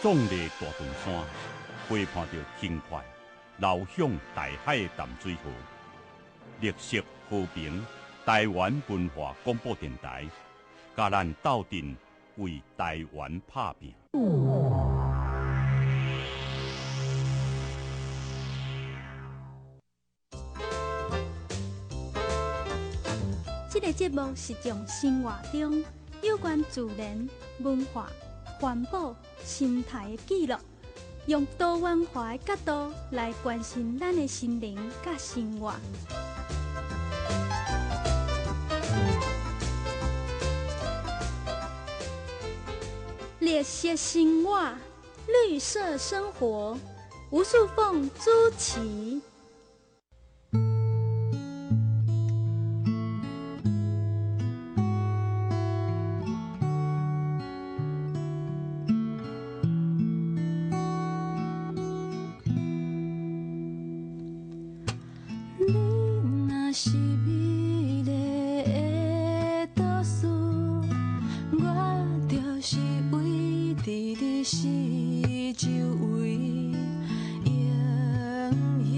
壯麗大屯山，陪伴著輕快流向大海的淡水河。綠色和平，台灣文化廣播電臺，共咱鬥陣為台灣拍拚。這个節目是將生活中有關自然、文化、環保、生態的記錄，用多元化的角度來關心咱的心靈佮生活。綠色生活，綠色生活，吳素鳳主持。你若是美麗的都市，我就是圍佇你四周圍，形形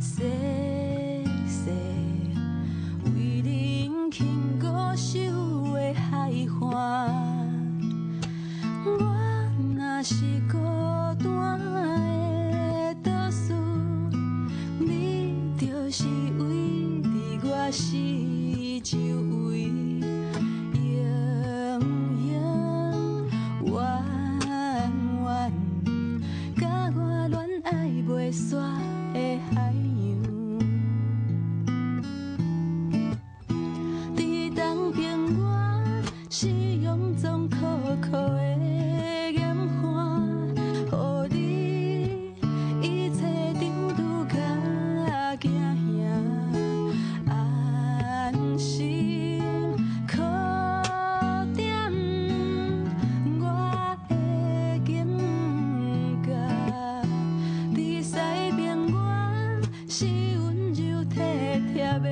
色色，為恁輕歌手的海岸。我若是孤單的都市，你就是圍佇我四周圍，永永遠遠，佮我戀愛袂煞的海洋。佇東邊我是勇壯可可的鹽岸，予你一切長拄較驚嚇，安心靠踮我的肩胛。佇西邊我是溫柔體貼的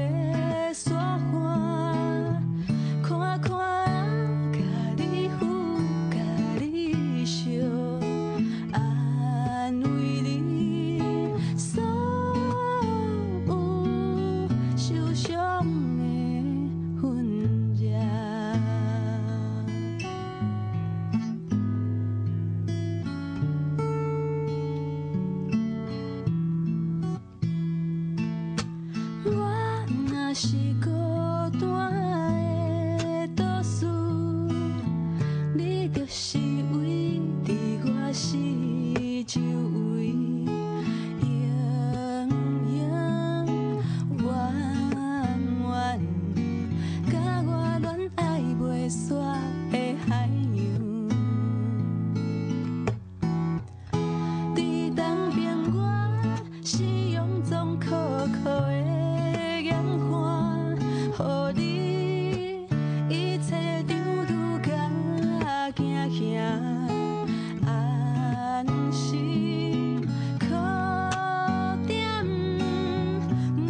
沙岸，看看共你撫共你惜，安慰你所有受傷的痕跡。我若是孤單的都市，你就是圍佇我四周圍，永永遠遠，佮我戀愛袂煞的海洋。佇東邊我是勇壯可可的鹽岸，予你一切長拄較驚嚇，安心靠踮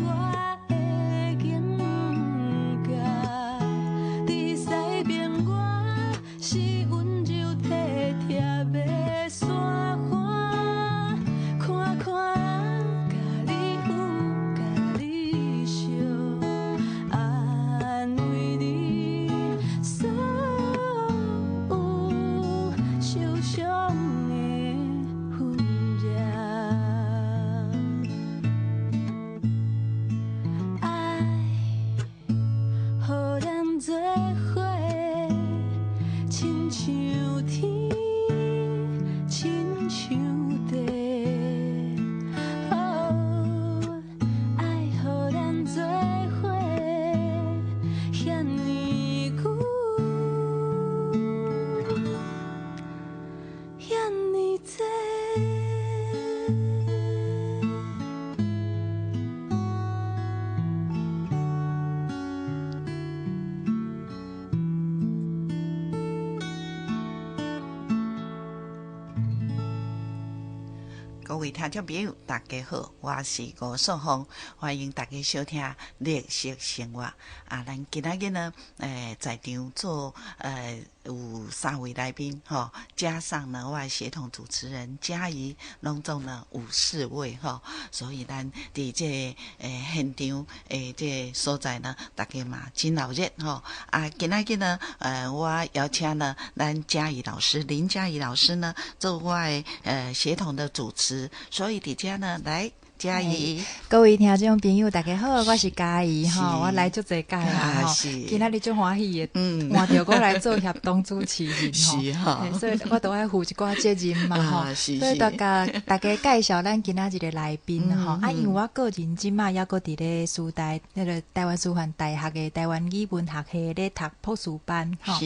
我的肩胛。佇西邊我是溫柔體貼的沙岸，看看共你撫共你惜，安慰你所有受傷的痕跡。愛，予咱做伙，親像天，親像地。哦，愛予咱做伙，遐爾久，遐爾濟。各位聽眾朋友，大家好，我是吳素鳳，歡迎大家收聽《綠色生活》。啊，咱今仔日呢，在場做有三位來賓吼，加上呢我的協同主持人嘉怡，攏總呢有四位吼，所以咱佇這個現場的這個所在呢，大家嘛真鬧熱吼。啊，今仔日呢，我邀請呢咱嘉怡老師林嘉怡老師呢做我的協同的主持，所以佇遮呢來。嘉怡，各位聽眾朋友，大家好，我是嘉怡吼，我來足濟屆啦吼，今仔日足歡喜的，換著我來做協同主持人吼，所以我都愛負一寡責任嘛吼，所以大家大家介紹咱今仔日的來賓吼，啊，因為我個人這馬猶閣佇咧師大那個台灣師範大學的台灣語文學系咧讀博士班吼，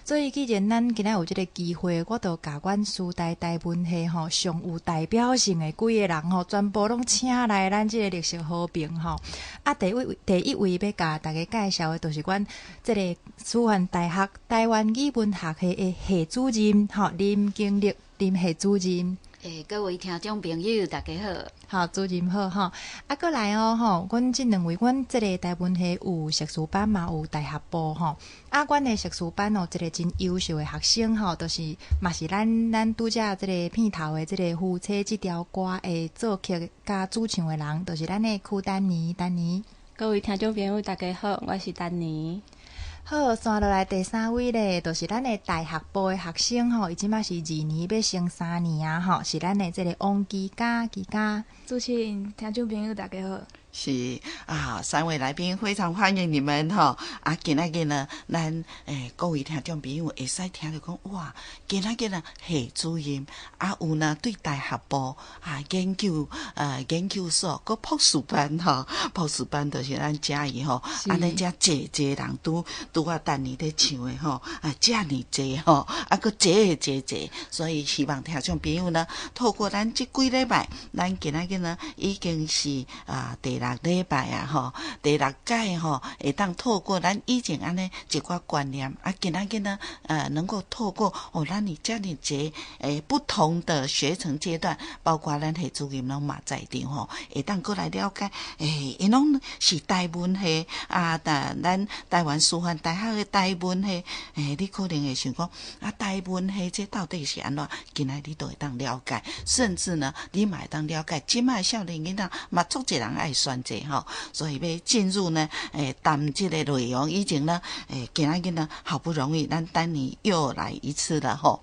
所以既然咱今仔有這個機會，我就共阮師大台文系吼上有代表性的幾個人吼，全部攏請來咱這個綠色和平吼。啊，第一位欲共大家介紹的，就是阮這個師範大學台灣語文學系的系主任吼林經歷林系主任。各位聽眾朋友，大家好。好，主任好吼。啊，閣來哦吼，阮這兩位，阮這個台文系有碩士班嘛，有大學部吼。啊，阮的碩士班哦，一個真優秀的學生吼，就是嘛是咱拄才這個片頭的這個夫妻這條歌的作曲佮主唱的人，就是咱的柯丹妮，丹妮。各位聽眾朋友，大家好，我是丹妮。好，紲落來第三位咧，就是咱的大學部的學生吼，伊這馬是二年欲升三年啊吼，是咱的這個王基嘉基嘉。主持人、聽眾朋友，大家好。是啊，三位來賓非常歡迎你們吼。啊，今仔日呢，咱各位聽眾朋友會使聽著講哇，今仔日呢系主任啊，有呢對大學部啊研究所閣博士班吼，博士班就是咱嘉怡吼，按呢遮濟濟人拄拄仔等你咧唱的吼，啊遮爾濟吼，啊閣濟濟濟，所以希望聽眾朋友呢，透過咱這幾禮拜，咱今仔日呢已經是啊第六禮拜啊吼，第六屆吼，會當透過咱以前按呢一寡觀念，啊，今仔日呢，能夠透過哦，咱遮爾濟不同的學程階段，包括咱系主任攏嘛在場吼，會當閣來了解，𪜶攏是台文系啊，但咱台灣師範大學的台文系，你可能會想講啊，台文系這到底是按怎？今仔你都會當了解，甚至呢，你嘛會當了解，這擺少年囡仔嘛足濟人愛選擇吼，所以欲進入呢，談這個內容以前呢，今仔日呢，好不容易咱丹尼又來一次了吼，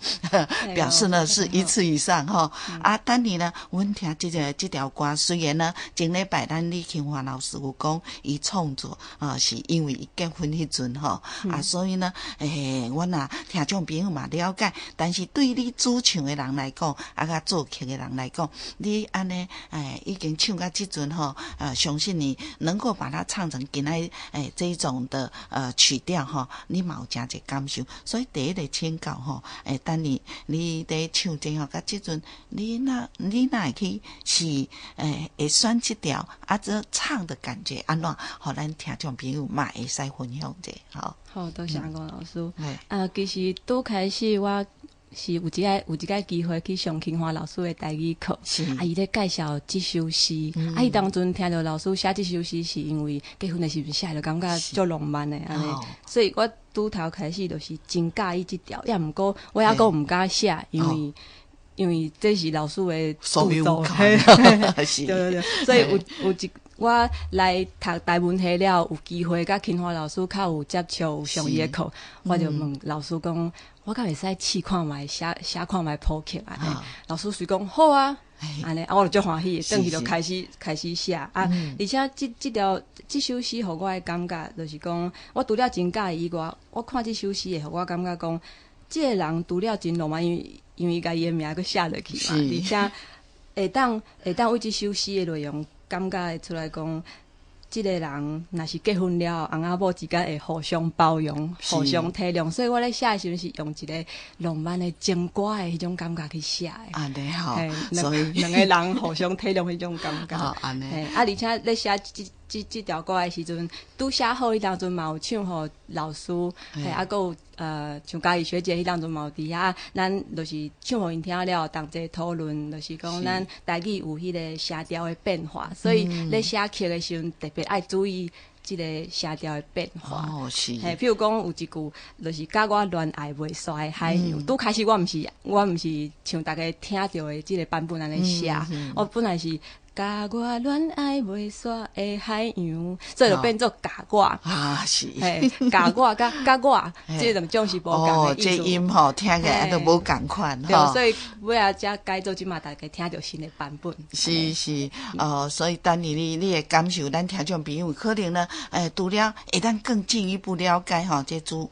表示呢是一次以上吼。啊，丹尼呢，阮聽這個這條歌，雖然呢，前禮拜咱李慶華老師有講，伊創作啊，是因為伊結婚彼陣吼，啊，所以呢，阮啊聽眾朋友嘛了解，但是對你主唱的人來講，啊，佮作曲的人來講，你按呢，已經唱到這陣吼，相信你能夠把它唱成今仔這一種的曲調吼，你嘛有誠濟感受。所以第一個請教吼，等你你佇唱這吼，到這陣你哪會去是會選這條啊？這唱的感覺按怎？予咱聽眾朋友嘛會使分享者吼。好，多謝吳老師。啊，其實拄開始我是有一個機會去上清華老師的台語課，啊，伊咧介紹這首詩，啊，伊當陣聽著老師寫這首詩，是因為結婚的時陣寫，就感覺足浪漫的按呢，所以我拄頭開始就是真佮意這條，也毋過我猶閣毋敢寫，因為這是老師的所有權，對對對，所以有一我來讀台文系了，有機會佮清華老師較有接觸，有上伊的課，我就問老師講，我敢會使試看覓寫寫看覓譜曲按呢？老師隨講好啊，按呢啊，我就足歡喜，轉去就開始寫啊。而且這條這首詩予我的感覺，就是講，我除了真佮意以外，我看這首詩會予我感覺講，這個人除了真浪漫，因為伊共伊的名閣寫落去嘛，而且會當為這首詩的內容感覺會出來講，這個人若是結婚了後，翁仔某之間會互相包容、互相體諒，所以我咧寫的時陣是用一個浪漫的情歌的彼種感覺去寫的。按呢吼，所以兩個人互相體諒彼種感覺。按呢。啊，而且咧寫這這條歌的時陣，拄寫好彼當陣嘛有唱予老師，嘿，啊，閣有像嘉義學姐彼當陣嘛有佇遐，咱就是唱予𪜶聽了，同齊討論，就是講咱台語有彼个聲調的變化，所以咧寫曲的時陣特別愛注意這个聲調的變化。哦，是。嘿，譬如講有一句，就是佮我戀愛袂煞的海洋。拄開始我毋是像大家聽著的這个版本按呢寫，我本來是共我戀愛袂煞的海洋，所以就變做共我。啊，是。嘿，共我佮佮我，這兩種是無仝的意思。這音吼聽起來都無仝款吼。對，所以尾仔才改做這馬大家聽著新的版本。是是，哦，所以等於你的感受，咱聽眾朋友可能呢，除了會當更進一步了解吼，這主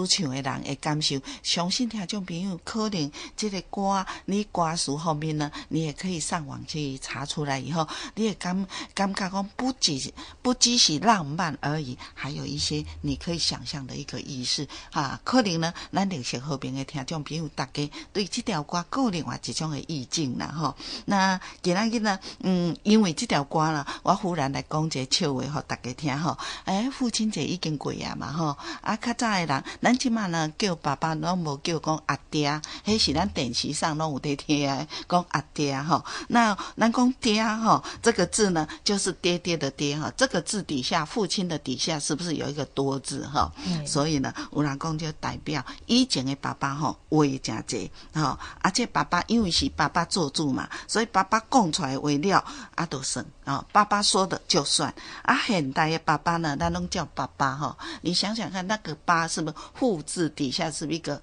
唱的人的感受，相信聽眾朋友可能這个歌，你歌詞方面呢，你也可以上網去查出來以後，你會感覺講不只是浪漫而已，還有一些你可以想象的一個意思啊。可能呢，咱綠色和平的聽眾朋友，大家對這條歌閣另外一種的意境啦，吼。那今仔日呢，因為這條歌啦，我忽然來講一個笑話予大家聽吼。欸，父親節已經過啊嘛，吼。啊，較早的人，咱這馬呢叫爸爸攏無叫講阿爹，彼是咱電視上攏有佇聽的，講阿爹吼。那咱講爹吼，這個字呢，就是爹爹的爹哈。這個字底下，父親的底下是不是有一個多字哈？所以呢，有人講就代表以前的爸爸吼話誠濟吼，啊，這爸爸因為是爸爸做主嘛，所以爸爸講出來話了啊，就算啊，爸爸說的就算。啊，現代的爸爸呢，咱攏叫爸爸哈。你想想看，那個爸是不是父字底下是一個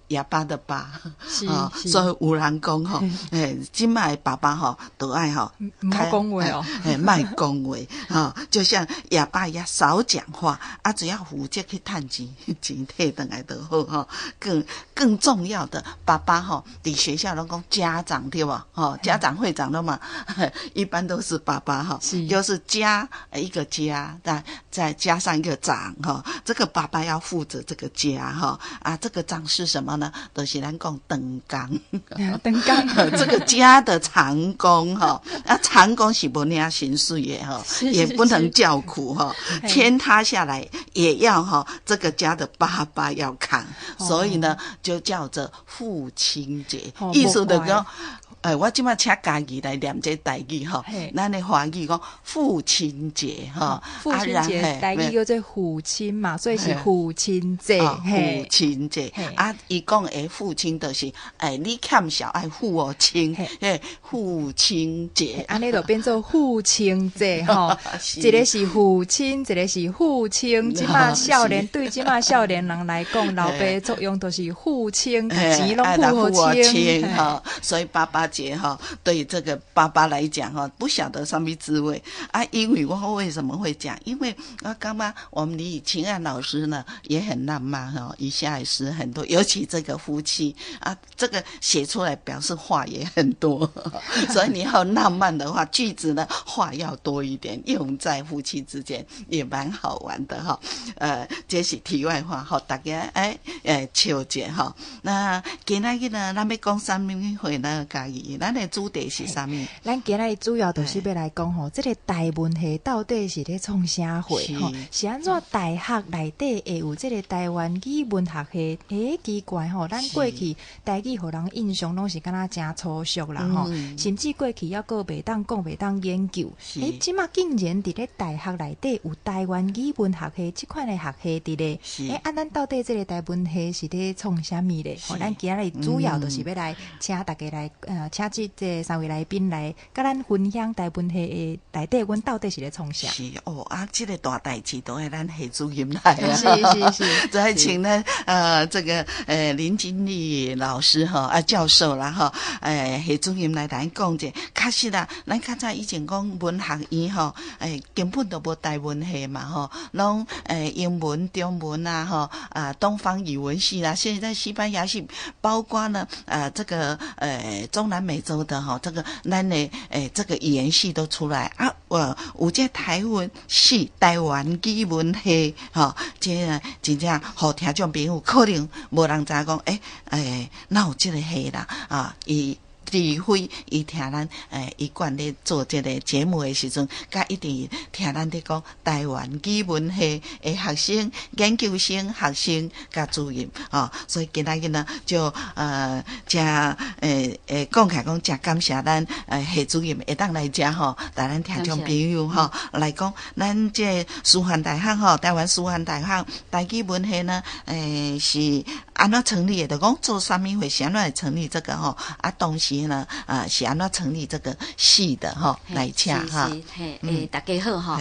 啞巴的巴？是，所以有人講吼，欸，這擺的爸爸吼，都愛吼，莫講話哦，欸，莫講話，吼，就像啞巴一樣少講話，啊，只要負責去趁錢，錢提轉來就好吼。更重要的，爸爸吼，佇學校攏講家長對無？吼，家長會長了嘛，一般都是爸爸哈，就是家一個家，再加上一個長哈，這個爸爸要負責這個家哈，啊，這個長是什麼呢？就是咱講長工，長工，這個家的長工哈，啊，長工是無領薪水的哈，也不能叫苦哈，天塌下來也要哈，這個家的爸爸要扛，所以呢，就叫做父親節，意思就講。欸，我這馬請嘉義來念這台語吼，咱的華語講父親節吼，父親節台語叫做父親嘛，所以是父親節。父親節啊，伊講的父親就是，欸，你欠小愛付予清，嘿，父親節，按呢就變做父親節吼，一个是父親，一个是父親。這馬少年對這馬少年人來講，老爸作用就是父親，錢攏付予清吼，所以爸爸節哈，對這個爸爸來講哈，不曉得什麼滋味啊。因為我為什麼會講？因為我感覺我們李晴岸老師呢也很浪漫哈，以下也是很多，尤其這個夫妻啊，這個寫出來表示話也很多，所以你要浪漫的話，句子呢話要多一點，用在夫妻之間也蠻好玩的哈。這是題外話哈，大家欸笑一下哈。那今仔日呢，咱欲講啥物貨呢？嘉義，咱的主題是啥物？咱今仔日主要就是欲來講吼，這个台文系到底是咧創啥貨？吼，是按怎大學內底會有這个台灣語文學系？欸，奇怪吼，咱過去台語予人印象攏是敢若誠粗俗啦吼，甚至過去猶閣袂當講，袂當研究。欸，這馬竟然佇咧大學內底有台灣語文學系這款的學系佇咧。欸，啊，咱到底這个台文系是咧創啥物咧？吼，咱今仔日主要就是欲來請大家來，請這三位來賓來，佮咱分享台文系的內底，阮到底是咧創啥？是哦，啊，這个大代誌都愛咱系主任來啊。是是是，再請呢，這個林金麗老師哈，啊教授啦哈，系主任來咱講者。確實啦，咱較早以前講文學院吼，根本都無台文系嘛吼，攏英文、中文啊吼，啊東方語文系啦，現在西班牙系，包括呢，這個中南美洲的吼，這個咱的這個語言系都出來啊，有這台文系、台灣語文系吼，這個真正予聽眾朋友可能無人知影講，欸，哪有這个系啦啊？伊。除非伊聽咱一貫咧做這个節目的時陣，佮一直聽咱咧講台灣語文系的學生、研究生、學生佮主任，吼，所以今仔日呢就誠講起來講誠感謝咱系主任會當來遮吼，帶咱聽眾朋友吼來講，咱這个師範大學吼，台灣師範大學台語文系呢，是按怎成立的？就講做啥物會是按怎會成立這個吼？啊，當時呢，是按怎成立這個系的吼？來請哈。是，嘿，大家好吼。啊，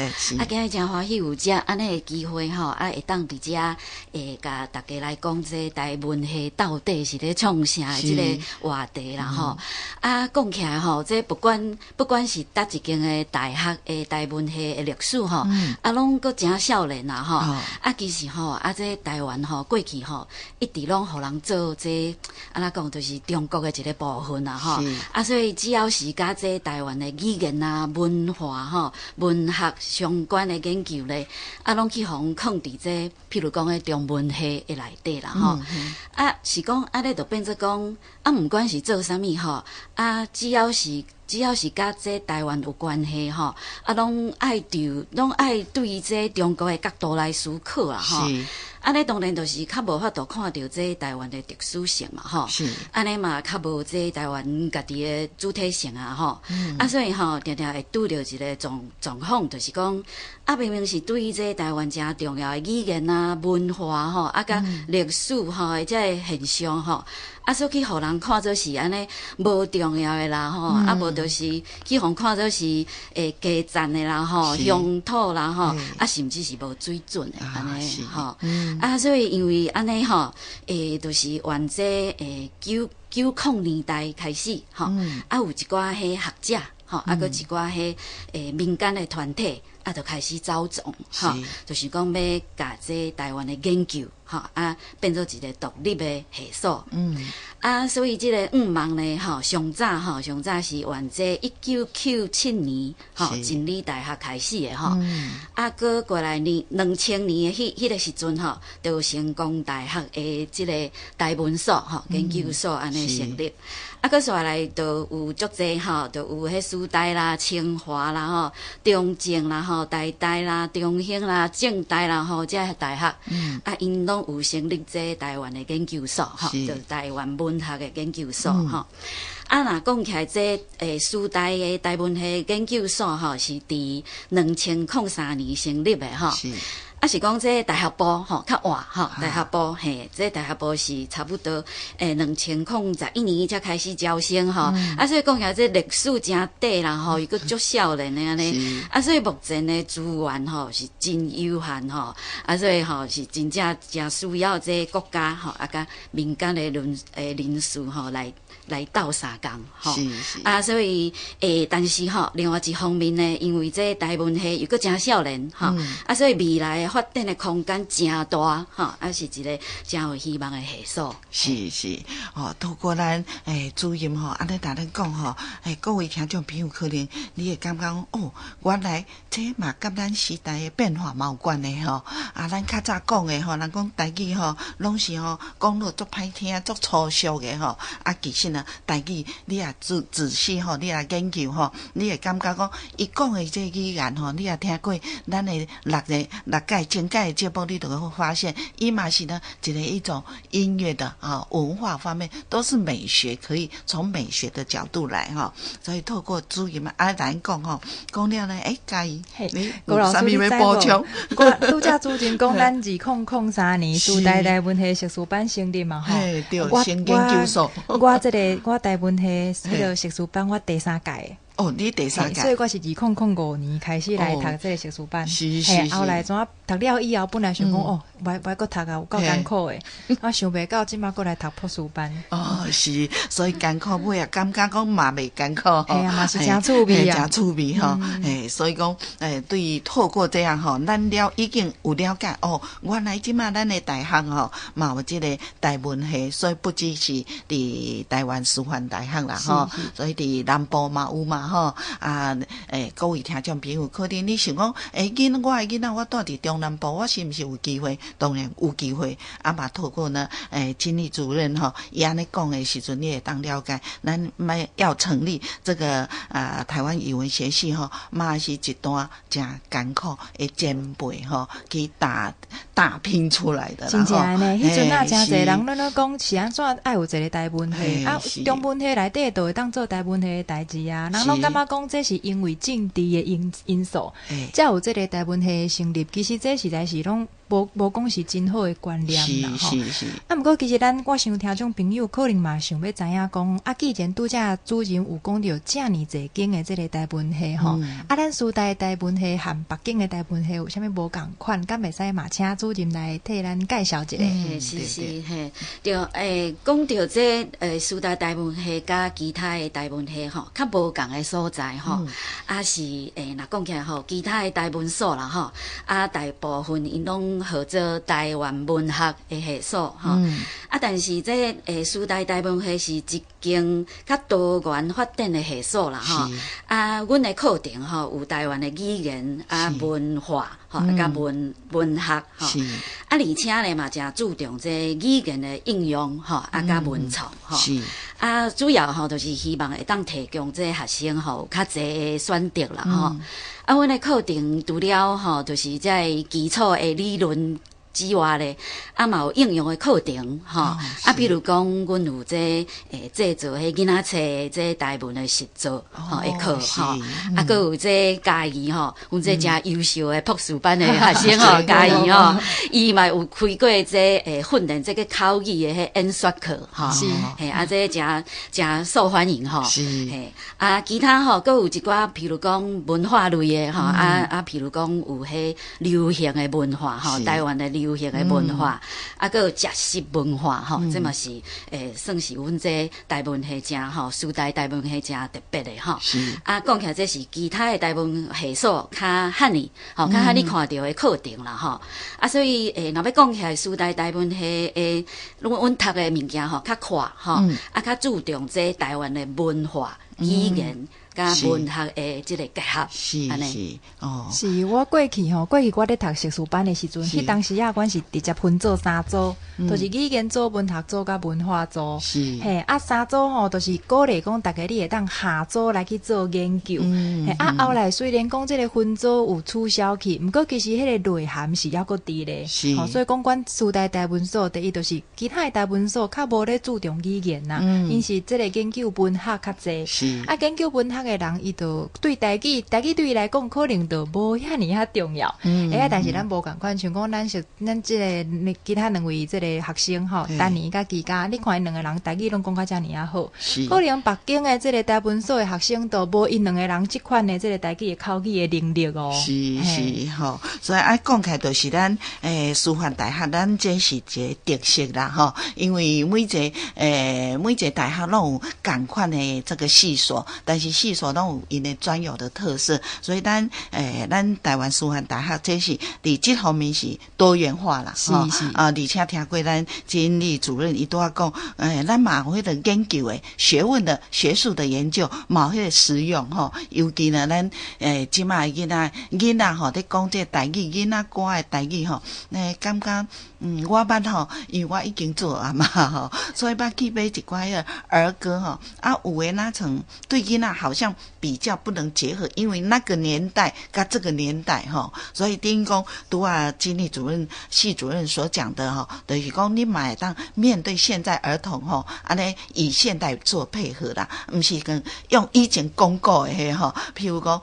今日誠歡喜有遮按呢的機會吼，啊，會當佇遮共大家來講這台文系到底是咧創啥的這个話題啦吼。啊，講起來吼，這不管是佗一間的大學的台文系的歷史吼，啊，攏閣誠少年啦吼。啊，其實吼，啊，這台灣吼，過去吼，一直攏予人做這按怎講，就是中國的一个部分啦吼。啊，所以只要是佮這台灣的語言啊、文化吼、文學相關的研究咧，啊，攏去予人囥佇這，譬如講彼中文系的內底啦吼。啊，是講按呢就變做講，啊，毋管是做啥物吼，啊，只要是佮這台灣有關係吼，啊，攏愛就攏愛對這中國的角度來思考啦吼。按呢當然就是較無法度看著這台灣的特殊性嘛吼。按呢嘛較無這台灣家己的主體性啊吼。啊，所以吼，定定會拄著一个狀況，就是講啊，明明是對這台灣誠重要的語言啊、文化吼，啊，佮歷史吼的這个現象吼，啊，煞去予人看做是按呢無重要的啦吼，啊，無就是去予人看做是低層的啦吼、鄉土啦吼，啊，甚至是無水準的按呢吼。啊，所以因為按呢吼，就是沿這90年代開始吼，啊，有一寡彼學者吼，啊，閣一寡彼民間的團體，啊，就開始走創吼，就是講欲共這台灣的研究吼，啊，變做一个獨立的系所。啊，所以這个向望呢，吼，上早吼，上早是沿這1997年吼，真理大學開始的吼。啊，閣過來年2000年的彼个時陣吼，就成功大學的這个台文所吼，研究所按呢成立。啊，閣煞來就有足濟吼，就有彼師大啦、清華啦吼、中正啦吼、台大啦、中興啦、政大啦吼，這个大學，啊，𪜶攏有成立這台灣的研究所吼，就台灣文學的研究所吼。啊，若講起來，這師大的台文系研究所吼，是佇2003年成立的吼。啊，是講這大學部吼較晚吼，大學部嘿，這大學部是差不多2011年才開始招生吼。啊，所以講起來這歷史誠短啦吼，伊閣足少年的按呢。啊，所以目前的資源吼是真有限吼。啊，所以吼是真正誠需要這國家吼啊，佮民間的人士吼來鬥相共吼。啊，所以但是吼，另外一方面呢，因為這台文系又閣誠少年吼，啊，所以未來的發展的空間誠大吼，啊，是一个誠有希望的系所。是是，哦，透過咱主任吼，按呢共咱講吼，各位聽眾朋友可能你會感覺講，哦，原來這嘛佮咱時代的變化嘛有關係吼。啊，咱較早講的吼，人講台語吼，攏是吼講落足歹聽、足粗俗的吼。啊，其實呢，台語你若仔細吼，你若研究吼，你會感覺講，伊講的這語言吼，你若聽過咱的六个六屆前屆的節目，你就會發現，伊嘛是呢一个一種音樂的啊文化方面都是美學，可以從美學的角度來哈。所以透過主任啊來講吼，講了呢，嘉義，你有啥物欲補充？我拄才主任講，咱2003年師大台文系碩士班成立嘛吼。對，先研究所。我這个我台文系彼个碩士班，我第三屆。哦，你第三屆，所以我是2005年開始來讀這个碩士班。後來怎讀了以後，本來想講哦，袂愛閣讀啊，有夠艱苦的。我想袂到這馬閣來讀博士班。哦，是，所以艱苦尾啊，感覺講嘛袂艱苦。嘿啊，嘛是誠趣味啊，誠趣味吼。所以講，對，透過這樣吼，咱了已經有了解哦，原來這馬咱的大學吼，嘛有這个台文系，所以不只是佇台灣師範大學啦吼，所以佇南部嘛有嘛。吼。啊，各位聽眾朋友，可能你想講，我的囡仔，我蹛佇中南部，我是毋是有機會？當然有機會。啊嘛，透過呢，經理主任吼，伊按呢講的時陣，你會當了解，咱欲要成立這個台灣語文學系吼，嘛是一段誠艱苦的前輩吼，去打拼出來的。真正呢，彼陣啊，誠濟人攏咧講是按怎愛有一個台文系啊，中文系內底就會當做台文系的代誌啊。人攏感覺講這是因為政治的因素，才有這個台文系的成立。其實這實在是攏無講是真好的觀念啦，吼。啊，毋過其實咱我想聽眾朋友可能嘛想欲知影講，啊，既然拄才主任有講著遮爾濟間的這個台文系吼，啊，咱師大的台文系和別間的台文系有啥物無仝款？敢會使嘛請主任來替咱介紹一下？嘿，是是嘿，對，講著這師大台文系佮其他的台文系吼，較無仝的所在吼，啊是若講起來吼，其他的台文所啦吼，啊大部分𪜶攏號做台灣文學的系所吼，啊但是這師大台文系是一間較多元發展的系所啦吼，啊，阮的課程吼有台灣的語言啊文化吼，佮文學吼，啊而且咧嘛誠注重這語言的應用吼，啊佮文創吼，啊主要吼就是希望會當提供這學生吼有較濟的選擇啦吼，啊阮的課程除了吼就是這个基礎的理論之外咧，啊嘛有應用的課程吼，啊比如講，阮有這製作彼囡仔冊這台文的實作吼的課吼，啊閣有這嘉義吼，阮這誠優秀的博士班的學生吼，嘉義吼，伊嘛有開過這訓練這个口語的彼演說課吼，嘿啊這誠誠受歡迎吼，嘿啊其他吼閣有一寡，譬如講文化類的吼，啊譬如講有彼流行的文化吼，台灣的流行的文化，啊，閣有食食文化吼，這嘛是算是阮這台文系誠吼，師大台文系誠特別的吼。啊，講起來這是其他的台文系所較罕呢，吼，較罕你看著的課程啦吼。啊，所以若欲講起來，師大台文系的，阮讀的物件吼較闊吼，啊，較注重這台灣的文化語言佮文學的這個結合。是哦。是我過去吼，過去我咧讀碩士班的時陣，彼當時啊，阮是直接分做三組，就是語言組、文學組佮文化組。嘿，啊三組吼，就是鼓勵講逐家你會當合組來去做研究。嘿，啊後來雖然講這個分組有取消去，毋過其實彼個內涵是猶閣佇咧。吼，所以講阮師大台文所，第一就是其他的台文所較無咧注重語言啦，𪜶是這個研究文學較濟。啊，研究文學的人，伊就對台語，台語對伊來講可能就無遐爾遐重要。欸，但是咱無仝款，像講咱是咱這個其他兩位這個學生吼，丹尼佮其他，你看𪜶兩個人台語攏講甲遮爾仔好，可能別間的這個台文所的學生都無𪜶兩個人這款的這個台語的口語的能力哦。是是吼，所以愛講起來就是咱師範大學，咱這是一個特色啦吼，因為每一個大學攏有仝款的這個系所，但是系所攏有𪜶的專有的特色，所以咱台灣師範大學這是佇這方面是多元化啦，啊，而且聽過咱經理主任伊拄仔講，咱嘛有彼個研究的學問的學術的研究，嘛有彼個實用吼，尤其呢，咱這馬囡仔吼，咧講這個台語，囡仔歌的台語吼，感覺我捌吼，因為我已經做阿嬤吼，所以捌去買一寡彼個兒歌吼，啊，有的那層對囡仔好像比較不能結合，因為那個年代佮這個年代吼，所以等於講拄仔經理主任、系主任所講的吼，就是講你嘛會當面對現在兒童吼，按呢以現代做配合啦，毋是講用以前講過的彼吼，譬如講，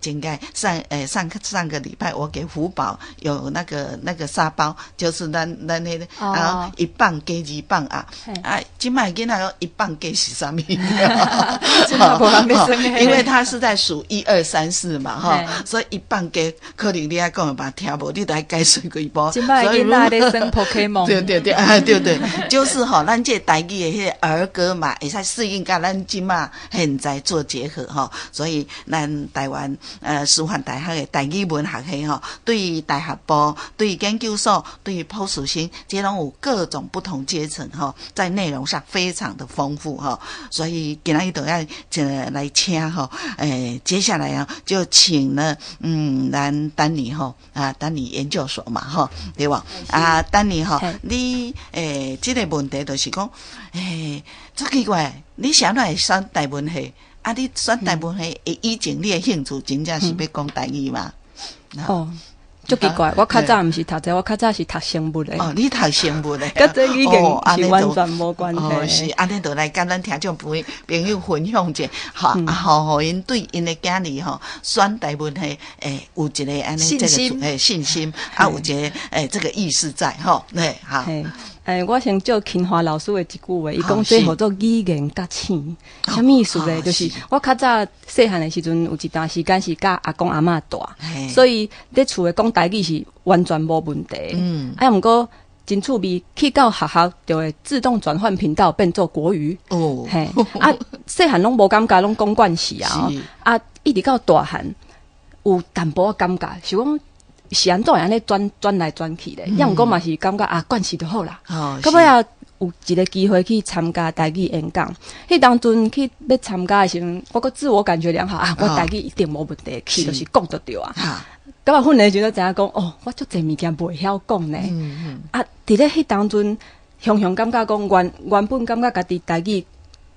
前個上上上個禮拜我給福寶有那個沙包，就是咱彼個啊一磅加二磅啊，啊，這擺囡仔講一磅加是啥物？因為他是在數一二三四嘛，哈，所以一磅加可能你愛講嘛聽無，你著愛解釋幾波。這擺囡仔咧耍 Pokemon。對對對，啊對對，就是吼，咱這台語的彼個兒歌嘛，會使適應佮咱這馬現在做結合吼，所以咱台灣師範大學的台語文學系吼，對大學部、對研究所、對博碩士生，這攏有各種不同階層吼，在內容上非常的豐富吼，所以今仔日就愛來請吼，接下來啊就請呢，咱丹尼吼啊，丹尼研究所嘛吼，對無？啊，丹尼吼，你這個問題就是講，足奇怪，你啥物會選台文系？啊，你選台文系，以前你的興趣真正是欲講台語嗎？哦，足奇怪，我較早毋是讀這個，我較早是讀生物的。哦，你讀生物的，佮這語言是完全無關係。哦，是，按呢就來佮咱聽眾朋友分享者，吼，啊，予𪜶對𪜶的囝兒吼選台文系，有一個按呢這個信心，啊，有一個這個意識在，吼，好。我先借芹華老師的一句話，伊講這號做語言覺醒，啥物意思咧？就是我較早細漢的時陣，有一段時間是佮阿公阿嬤蹛，所以佇厝的講台語是完全無問題。啊，毋過真趣味，去到學校就會自動轉換頻道變做國語。哦，嘿，啊，細漢攏無感覺，攏講慣勢啊。啊，一直到大漢有淡薄仔感覺，是講。是按怎會按呢轉轉來轉去咧？抑毋過嘛是感覺啊，慣勢就好啦。到尾仔有一個機會去參加台語演講，彼當陣去欲參加的時陣，我閣自我感覺良好啊，我台語一定無問題，去就是講就對啊。到尾訓的時陣才知影講，哦，我足濟物件袂曉講呢。啊，佇咧彼當陣，雄雄感覺講原原本感覺家己台語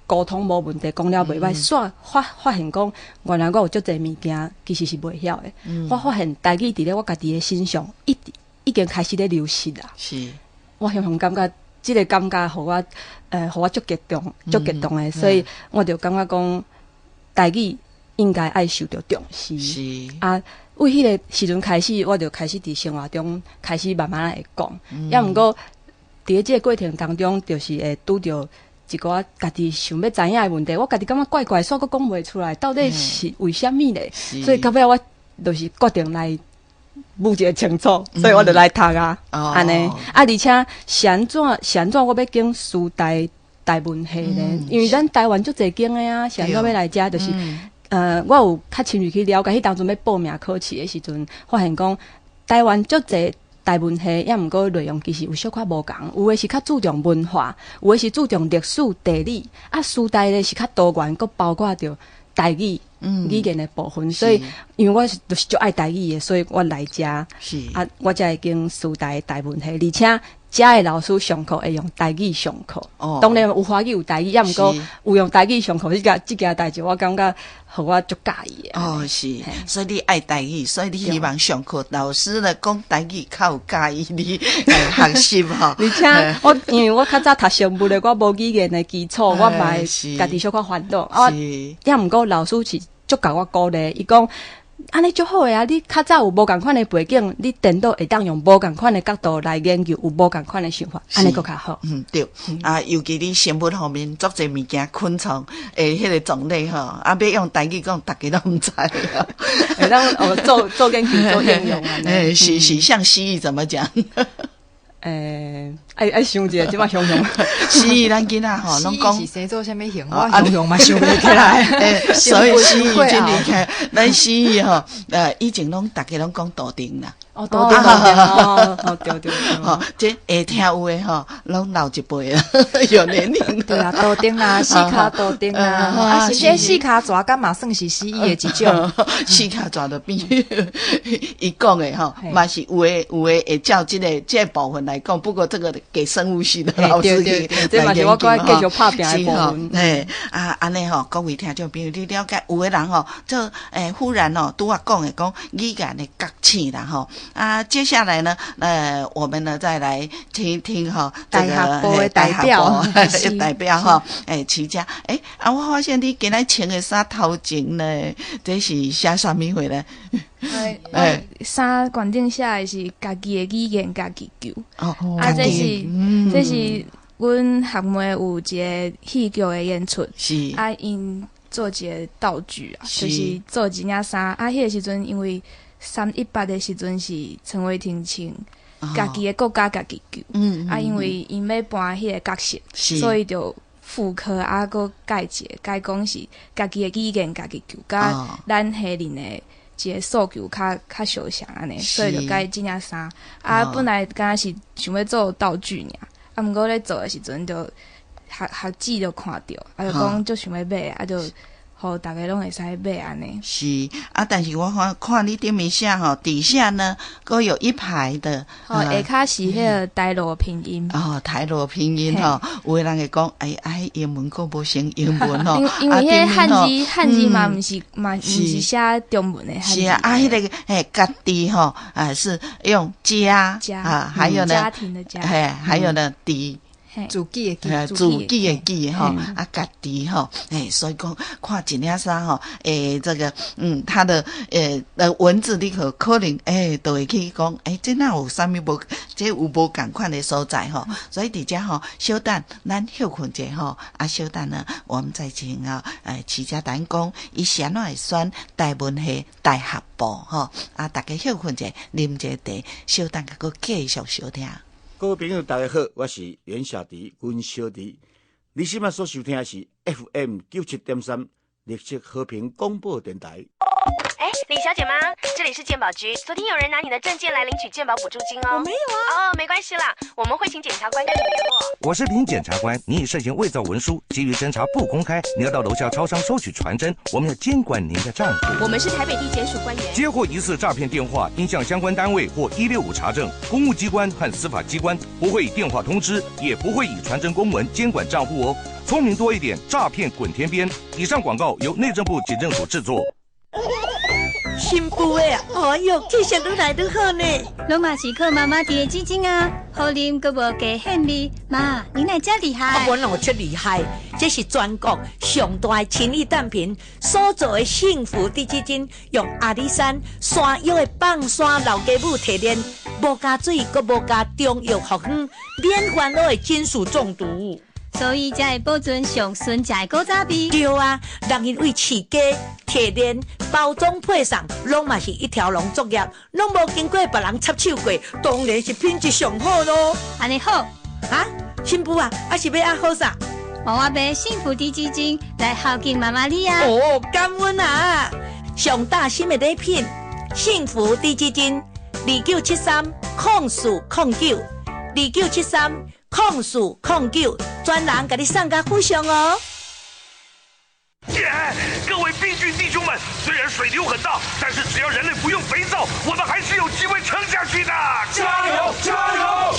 溝通無問題，講了袂歹，煞發發現講，原來我有足濟物件其實是袂曉的。我發現台語佇咧我家己的身上，已已經開始咧流失啦。是，我雄雄感覺這個感覺，予我予我足激動，足激動的，所以我就感覺講，台語應該愛受著重視。是啊，為彼個時陣開始，我就開始佇生活中開始慢慢會講。抑毋過佇咧這個過程當中，就是會拄著一寡家己想欲知影的問題，我家己感覺怪怪，煞閣講袂出來，到底是為啥物咧？所以到尾我就是決定來問一個清楚，所以我就來讀啊，按呢啊，而且是按怎是按怎我欲揀師大台文系咧？因為咱台灣足濟間的啊，是按怎欲來遮？就是我有較深入去了解，彼當陣欲報名考試的時陣，發現講台灣足濟台文系，抑毋過內容其實有小可無仝，有的是較注重文化，有的是注重歷史、地理，啊，師大咧是較多元，閣包括著台語語言的部分。所以，因為我是就是足愛台語的，所以我來遮，啊，我才會揀師大的台文系，而且遮的老師上課會用台語上課。當然有華語有台語，抑毋過有用台語上課，這件代誌我感覺予我足佮意的。哦，是，所以你愛台語，所以你希望上課老師咧講台語較有佮意你學習吼。而且我因為我較早讀生物的，我無語言的基礎，我嘛會家己小可煩惱。啊，抑毋過老師是足共我鼓勵，伊講按呢足好的啊！你較早有無仝款的背景，你顛倒會當用無仝款的角度來研究，有無仝款的想法，按呢閣較好。嗯，對。啊，尤其你生物方面足濟物件，昆蟲的彼個種類吼，啊，欲用台語講，逐家攏毋知。會當哦做做研究做應用按呢。是是，像蜥蜴怎麼講？愛愛想一下，這擺雄雄。蜥蜴咱囡仔吼，攏講是生做啥物形？我雄雄嘛想袂起來。所以蜥蜴真厲害。咱蜥蜴吼，以前攏逐家攏講杜定啦。哦，杜定，哦，哦，對對對。吼，這會聽有的吼，攏老一輩啦，有年齡。對啊，杜定啦，四跤杜定啦，啊，是這四跤蛇敢嘛算是蜥蜴的一種？四跤蛇就變，伊講的吼，嘛是有的，有的會照這個部分來講。不過這個給生物系的老師去來研究吼。繼續拍拚的部分。嘿，啊，按呢吼，各位聽眾朋友，你了解有的人吼，就忽然哦，拄仔講的講語言的覺醒啦吼。啊，接下來呢，我們呢再來聽聽哈，這個大學部的代表，代表哈，齊家，啊，我發現你今仔穿的衫頭前呢，這是寫啥物貨呢？衫懸頂寫的是家己的語言，家己救。哦，啊，這是阮學妹有一個戲劇的演出，是啊，𪜶做一個道具啊，就是做一領衫。啊，彼個時陣因為318的時陣是陳偉霆穿家己的國家家己救，啊，因為𪜶欲扮彼個角色，所以就復刻啊，閣改一個，改講是家己的語言家己救，佮咱黑人的一个诉求較較相像按呢，所以就改這領衫。啊，本來敢若是想欲做道具爾，啊，毋過咧做的時陣就學學姊就看著，啊，就講足想欲買，啊，就予逐家攏會使買按呢。是啊，但是我看看你頂面寫吼，底下呢，閣有一排的。哦，下跤是彼個台羅拼音。哦，台羅拼音吼，有的人會講，哎，啊，英文閣無成英文吼。因為彼個漢字漢字嘛，毋是嘛，毋是寫中文的漢字。是啊，啊，彼個嘿，家己吼，啊，是用家啊，還有呢，家庭的家，嘿，還有呢，己。自己的己，自己的己吼，啊，家己吼，欸，所以講看一領衫吼，欸，這個，嗯，他的文字你可可能，欸，都會去講，欸，這哪有啥物無，這有無仝款的所在吼，所以佇遮吼，小等咱歇睏者吼，啊，小等呢，我們再請啊，齊家丹講，伊是按怎會選台文系大學部吼，啊，大家歇睏者，啉一個茶，小等閣繼續收聽。各位朋友，大家好，我是袁小迪，阮小迪。你現在所收聽的是 FM 97.3綠色和平廣播電台。哎，李小姐嗎？這裡是健保局，昨天有人拿你的證件來領取健保補助金哦。我沒有啊。哦，沒關係啦，我們會請檢察官跟你聯絡。我是林檢察官，你已涉嫌偽造文書，基於偵查不公開，你要到樓下超商收取傳真，我們要監管您的賬戶。我們是台北地檢署官員。接獲疑似詐騙電話，應向相關單位或165查證。公務機關和司法機關不會以電話通知，也不會以傳真公文監管賬戶哦。聰明多一點，詐騙滾天邊。以上廣告由內政部警政署製作。新婦的，哎喲，氣色愈來愈好呢。攏嘛是靠媽媽佇的紙巾啊，好啉閣無加獻味。媽，你哪遮厲害？我哪遮厲害？這是全國上大的親子蛋品所做的幸福滴雞精，用阿里山山藥的放山老雞母提煉，無加水，閣無加中藥復方，免煩惱的金屬中毒。所以才會保存上純正的古早味。對啊，人𪜶為飼雞、提煉、包裝、配送，攏嘛是一條龍作業，攏無經過別人插手過，當然是品質上好囉。按呢好啊，新婦啊，啊是欲按好啥？我買幸福滴雞精來孝敬媽媽你啊！哦，感恩啊！上大新的禮品，幸福滴雞精，29730409，29730409，專人共你送到府上哦。耶！各位病菌弟兄們，雖然水流很大，但是只要人類不用肥皂，我們還是有機會撐下去的。加油！加油！啊，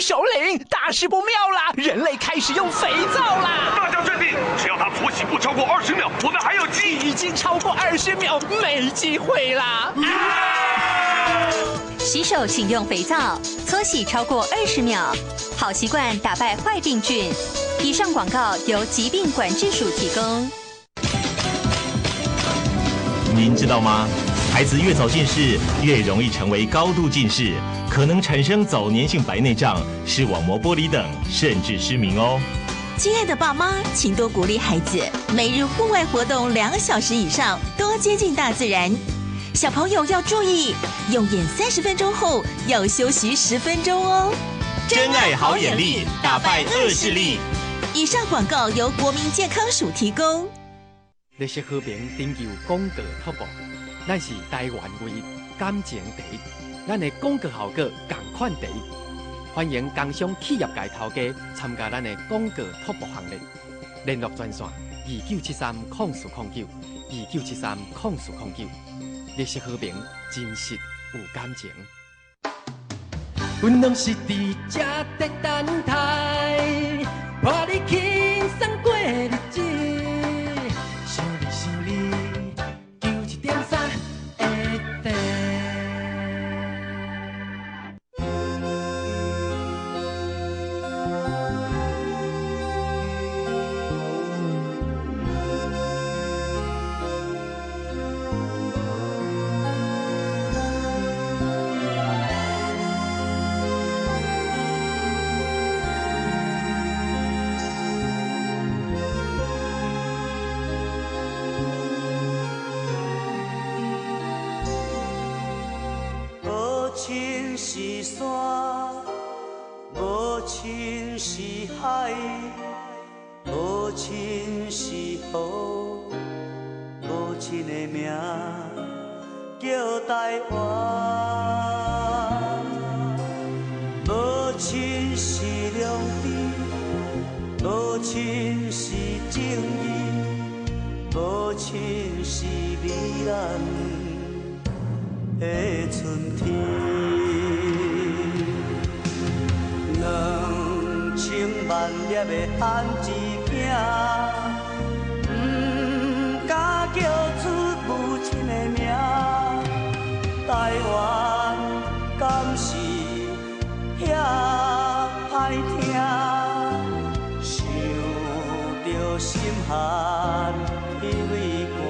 首領，大事不妙啦！人類開始用肥皂啦！大家鎮定，只要他搓洗不超過20秒，我們還有機。已經超過20秒，沒機會啦！啊！洗手請用肥皂，搓洗超過20秒，好習慣打敗壞病菌。以上廣告由疾病管制署提供。您知道嗎？孩子越早近視，越容易成為高度近視，可能產生早年性白內障、視網膜剝離等，甚至失明哦。親愛的爸媽，請多鼓勵孩子每日戶外活動2小時以上，多接近大自然。小朋友要注意，用眼30分鐘後要休息10分鐘哦。真愛好眼力，打敗惡勢力。以上廣告由國民健康署提供。綠色和平拯救廣告突破，咱是台灣唯一感情第一，咱的廣告效果仝款第一。歡迎工商企業界頭家參加咱的廣告突破行列。聯絡專線29730409，29730409。綠色和平，真實有感情。阮攏是佇這在等待，伴你輕鬆過日子。想你想你，97.3 FM。亲是山，无亲是海，无亲是雨，无亲的命，叫台灣。母親是良知，母親是正義，母親是美人的春天。2000萬粒的番薯仔，不敢叫出母親的名。台灣敢是遐歹聽？想著心寒，天胃寒。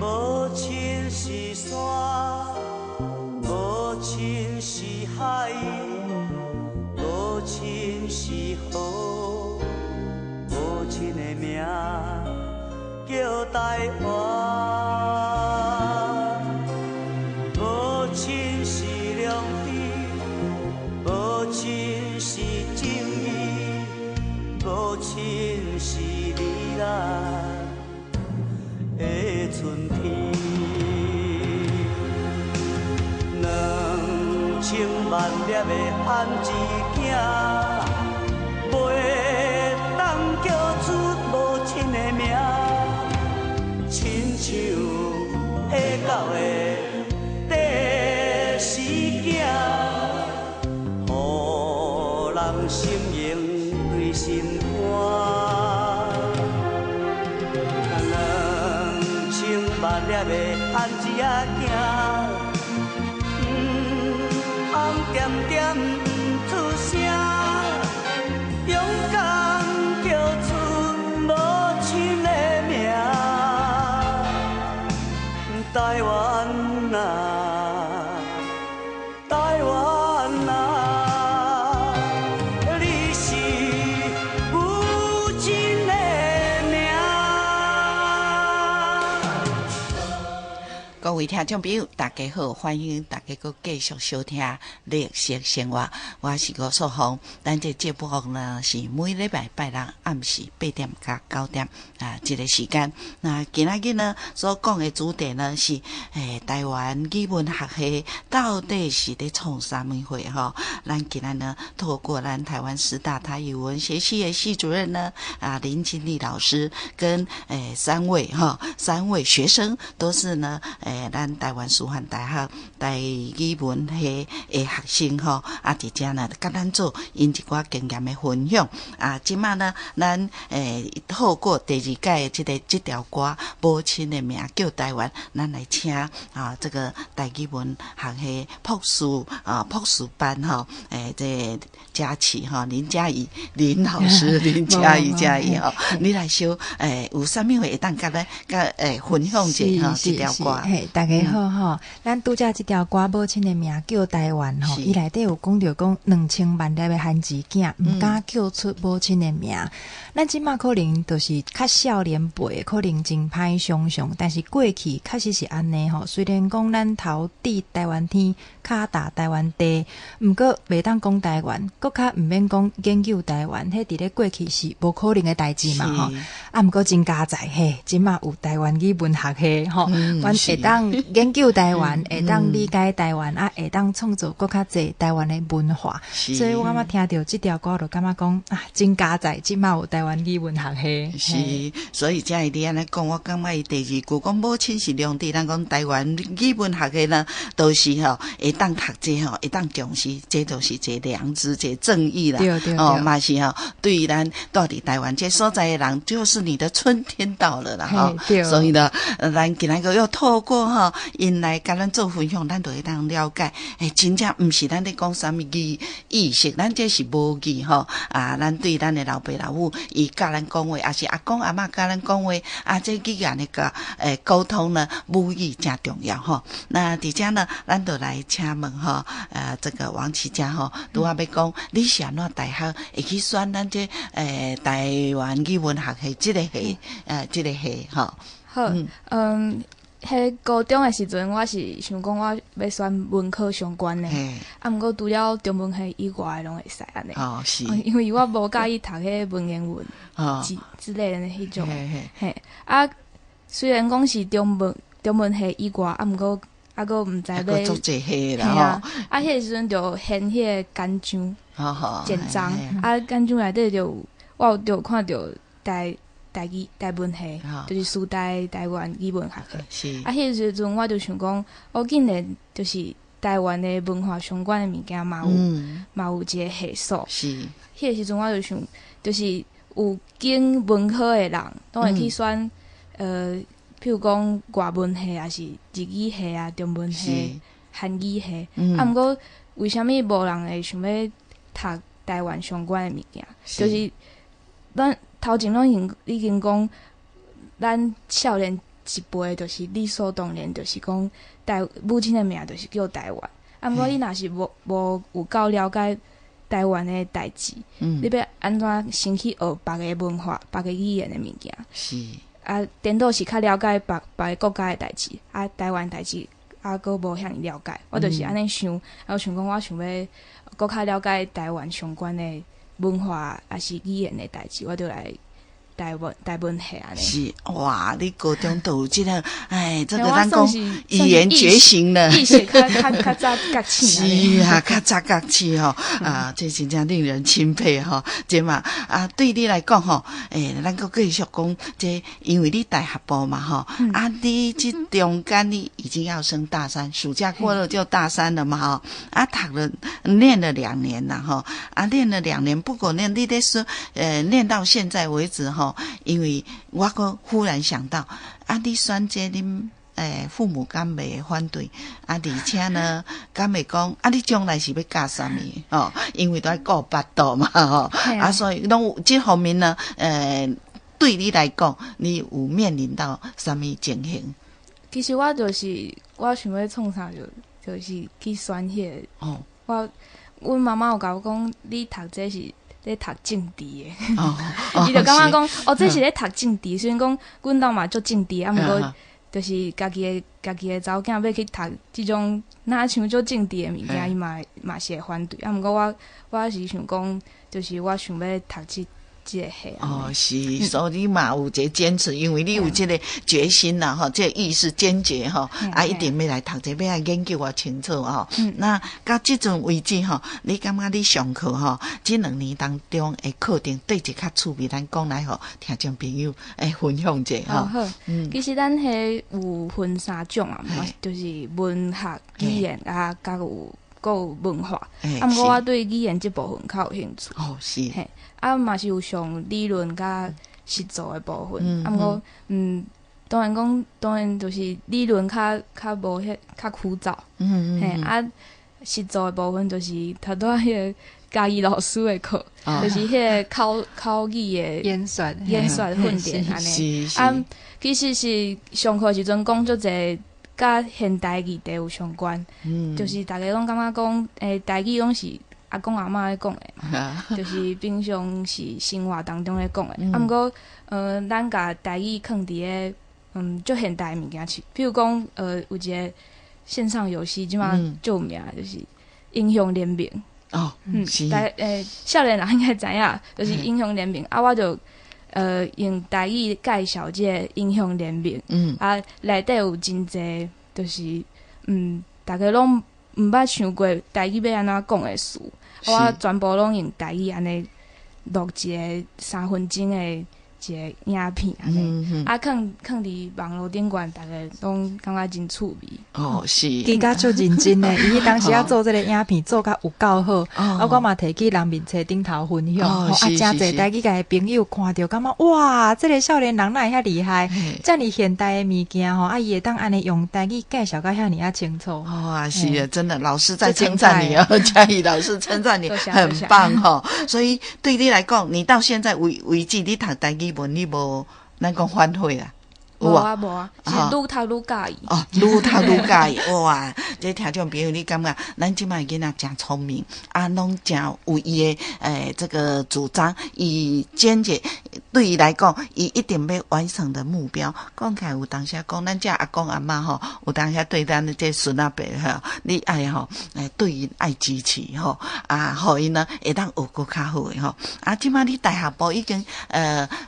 母親是山，母親是海，母親是雨，母親的名叫台灣。母親是良知，母親是正義，母親是美人的春天。2000萬粒的番薯仔，袂當叫出母親的名，親像彼狗的短死囝，予人心荣泪心肝。2000萬粒的番薯仔，毋通點點毋出聲，勇敢叫出母親的名。台灣啊，台灣啊，你是母親的名。各位聽眾朋友，大家好，歡迎大家閣繼續收聽《綠色生活》，我是吳素芳。咱這節目呢是每禮拜拜六暗時8點到9點啊，這個時間。那今仔日呢所講的主題呢是台灣語文學系到底是咧創啥物貨吼？咱今仔呢透過咱台灣師大台語文學系的系主任呢啊林金麗老師跟三位學生都是呢咱台灣師範大學台語文系的學生吼，啊，佇遮呢，佮咱做𪜶一寡經驗的分享。啊，這馬呢，咱透過第二屆的這條歌《母親的名叫台灣》，咱來請啊這個台語文學系博士啊博士班吼，這佳琪吼林嘉怡林老師林嘉怡嘉怡吼，你來小有啥物話會當佮咱佮分享一下吼這條歌？嘿，大家好吼！咱拄才這條歌《母親的名叫台灣》吼，伊內底有講著講2000萬粒的番薯仔，毋敢叫出母親的名。咱這馬可能就是較少年輩，可能真歹想像，但是過去確實是按呢吼。雖然講咱頭佇台灣天，跤踏台灣地，毋過袂當講台灣，閣較毋免講研究台灣，彼佇咧過去是無可能的代誌嘛吼。啊，毋過真佳哉嘿，這馬有台灣語文學系吼，阮會當研究台灣，會當理解台灣，啊，會當創造閣較濟台灣的文化。所以我感覺聽著這條歌，就感覺講啊，真佳哉，這馬有台灣語文學系。是，所以才會你按呢講，我感覺伊第二句講母親是良知，咱講台灣語文學系呢，都是吼會當讀這吼，會當重視，這就是一個良知，一個正義啦。對對對。哦，嘛是吼，對於咱住佇台灣這所在的人，就是你的春天到了啦。吼。所以呢，咱今仔個要透過過吼，𪜶來共咱做分享，咱就會當了解。真正毋是咱咧講啥物語意識，咱這是母語吼。啊，咱對咱的老爸老母，伊教咱講話，抑是阿公阿嬤教咱講話，啊，這語言的個溝通呢，母語誠重要吼。那佇遮呢，咱就來請問吼，這個王綺嘉吼，拄仔欲講，你是按怎大學會去選咱這台灣語文學系這個系，這個系吼。好，嗯，彼高中的時陣，我是想講我欲選文科相關的，啊，毋過除了中文系以外的攏會使按呢。哦，是。因為我無佮意讀彼文言文之類的彼種。嘿，啊，雖然講是中文系以外，啊，毋過啊，閣毋知欲。足濟系啦吼。啊，彼個時陣就掀彼個簡章，簡章，啊，簡章內底就有，我有就看著台語台文系，就是師大台灣語文學系。是。啊，彼個時陣我就想講，我竟然就是台灣的文化相關的物件嘛有，嘛有一個系所。是。彼個時陣我就想，就是有經文科的人，攏會去選，譬如講外文系，抑是日語系啊、中文系、韓語系。啊，毋過為啥物無人會想欲讀台灣相關的物件？就是咱頭前攏已經講，咱少年一輩就是理所當然，就是講台母親的名就是叫台灣。啊，毋過你若是無有夠了解台灣的代誌，你欲按怎先去學別个文化、別个語言的物件？是。啊，顛倒是較了解別個國家的代誌，啊，台灣代誌啊，閣無遐爾了解。我就是按呢想，啊，我想講我想欲閣較了解台灣相關的文化，抑是語言的代誌，我就來台文系按呢。是哇，你高中就有這個，哎，這個咱講語言覺醒了，意識較早覺醒。是啊，較早覺醒吼，啊，這真正令人欽佩吼，這嘛啊，對你來講吼，咱閣繼續講這，因為你大學部嘛吼，啊，你這中間你已經要升大三，暑假過了就大三了嘛吼，啊，讀了念了2年啦吼，啊，念了2年，不過念你咧說，念到現在為止吼。因為我閣忽然想到，啊，你選這恁父母敢袂反對？啊，而且呢，敢會講啊，你將來是欲教啥物？哦，因為都愛顧腹肚嘛，吼，啊，所以攏有這方面呢，對你來講，你有面臨到啥物情形？其實我就是我想欲創啥就是去選彼個。哦，我阮媽媽有共我講，你讀這是咧讀政治的，伊就感覺講，哦，這是咧讀政治。雖然講阮兜嘛足政治，啊，毋過就是家己的查某囝欲去讀這種若像足政治的物件，伊嘛是會反對。啊，毋過我是想講，就是我想欲讀這個系。哦，是，所以你嘛有一個堅持，因為你有這個決心啦，吼，這個意識堅決吼，啊，一定欲來讀這個，欲來研究偌清楚吼。那到這陣為止吼，你感覺你上課吼，這2年當中的課程對一較趣味，咱講來予聽眾朋友分享一下吼。好，其實咱彼有分3種啊，就是文學、語言啊，佮有閣有文化。啊，毋過我對語言這部分較有興趣。哦，是。嘿，啊，嘛是有上理論佮實作的部分。啊，毋過，當然講，當然就是理論較無彼較枯燥。嘿，啊，實作的部分就是頭拄仔彼個嘉義老師的課，就是彼個口語的演說訓練按呢。啊，其實是上課時陣講足濟。佮現代議題有相關，就是逐家攏感覺講，台語攏是阿公阿嬤咧講的嘛，就是平常是生活當中咧講的。啊，毋過，咱共台語囥佇咧，足現代的物件，譬如講，有一個線上遊戲這馬足有名，就是英雄聯盟。哦，是。少年人應該知影，就是英雄聯盟。啊，我就用台語介紹這個英雄聯盟，啊，內底有真濟，就是逐家攏毋捌想過台語欲按怎講的詞，我全部攏用台語按呢錄一個3分鐘的一个影片按呢，啊，囥囥佇網路頂懸，逐家攏感覺真趣味。哦，是。伊較足認真的，伊彼當時仔做這個影片做甲有夠好，啊，我嘛提去人面冊頂頭分享，啊，誠濟台語界的朋友看著感覺哇，這個少年人哪會遐厲害，遮爾現代的物件吼，啊，伊會當按呢用台語介紹甲遐爾仔清楚。哇，是啊，真的，老師在稱讚你哦，嘉義老師稱讚你，很棒吼。所以對你來講，你到現在為止，你讀台語文，你無咱講反悔啊？無啊無啊，是愈讀愈佮意。哦，愈讀愈佮意，哇！這聽眾朋友，你感覺咱這擺囡仔誠聰明，啊，攏誠有伊的這個主張，伊堅決對伊來講，伊一定欲完成的目標。講起來有當時講，咱這阿公阿嬤吼，有當時對咱這孫仔輩吼，你愛吼，對𪜶愛支持吼，啊，予𪜶呢會當學閣較好的吼。啊，這擺你大學部已經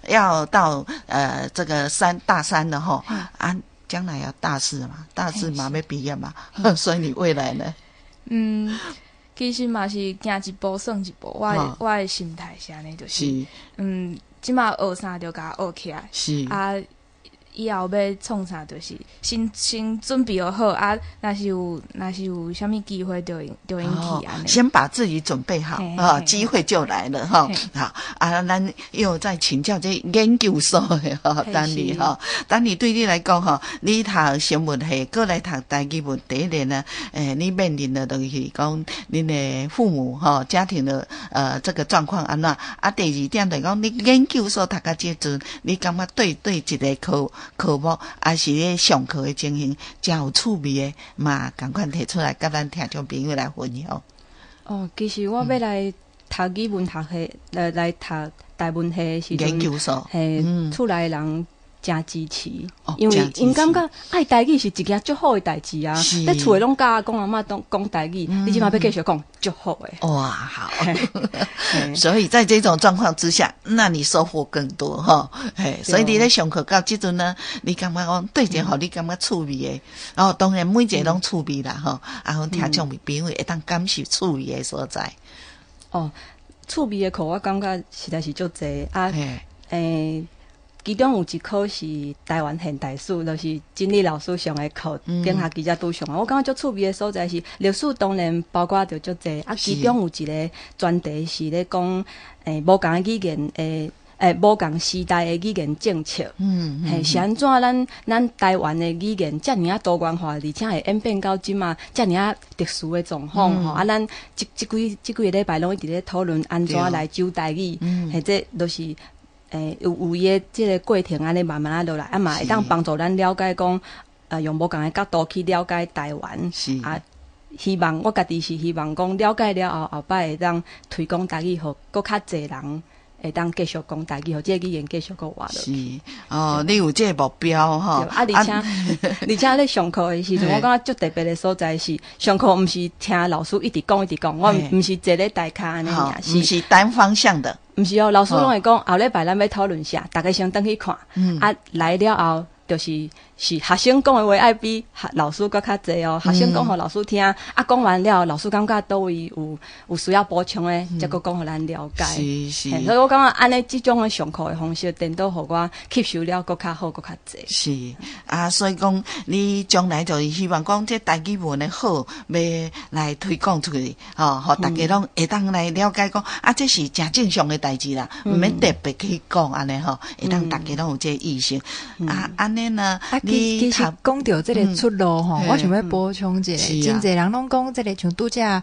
要到這個大三了吼，啊，將來要大四嘛，大四嘛欲畢業嘛，所以你未來呢？嗯，其實嘛是行一步算一步，我的心態是按呢，就是，這擺學啥就共學起來，啊，以後欲創啥，就是先準備好啊，若是有啥物機會就用去按呢。先把自己準備好啊，機會就來了哈。好啊，咱又再請教這研究所的哈，丹妮哈，丹妮對你來講哈，你讀生物系，閣來讀台語文，第一個呢，你面臨的就是講恁的父母哈，家庭的這個狀況按怎？啊，第二點就是講，你研究所讀到這陣，你感覺對這個科目，抑是咧上課的情形，誠有趣味的，嘛仝款提出來，佮咱聽眾朋友來分享。哦，其實我欲來讀語文學系，來讀台文系的時陣，研究所，嘿，厝內人誠支持，因為𪜶感覺愛台語是一件足好的代誌啊。咧厝內攏教阿公阿嬤講台語，你這擺欲繼續講足好的。哇，好。所以在這種狀況之下，那你收穫更多哈。嘿，所以你咧上課到這陣呢，你感覺講對一個予你感覺趣味的，哦，當然每一個攏趣味啦吼。啊，阮聽眾朋友會當感受趣味的所在。哦，趣味的課我感覺實在是足濟啊。其中有一科是台灣現代史，就是真理老師上的課，頂學期才拄上。我感覺足趣味的所在是歷史，當然包括著足濟啊。其中有一個專題是咧講，無仝的語言的，無仝時代的語言政策。嘿，是按怎咱台灣的語言遮爾仔多元化，而且會演變到這馬遮爾仔特殊的狀況吼。啊，咱這幾個禮拜攏一直咧討論按怎來教台語，或者就是。有伊的這個過程按呢慢慢仔落來，啊嘛會當幫助咱了解講，用無仝的角度去了解台灣。是啊，希望我家己是希望講了解了後，後擺會當推廣台語，予閣較濟人會當繼續講台語，予這個語言繼續閣活落去。是哦，你有這個目標吼。啊，而且咧上課的時陣，我感覺足特別的所在是，上課毋是聽老師一直講一直講，我毋是坐咧台跤按呢爾，毋是單方向的。毋是哦，老師攏會講後禮拜咱欲討論啥，逐家先轉去看。啊，來了後，就是學生講的話愛比老師閣較濟哦。學生講予老師聽，啊，講完了後，老師感覺佗位有需要補充的，才閣講予咱了解。是是。所以我感覺按呢這種的上課的方式，顛倒予我吸收了閣較好，閣較濟。是啊，所以講你將來就是希望講這台語文的好，欲來推廣出去，吼，予逐家攏會當來了解講，啊，這是誠正常的代誌啦，毋免特別去講按呢吼，會當逐家攏有這個意識。啊，按呢呢，啊，其實講著這個出路吼，我想欲補充一下，真濟人攏講這個像拄才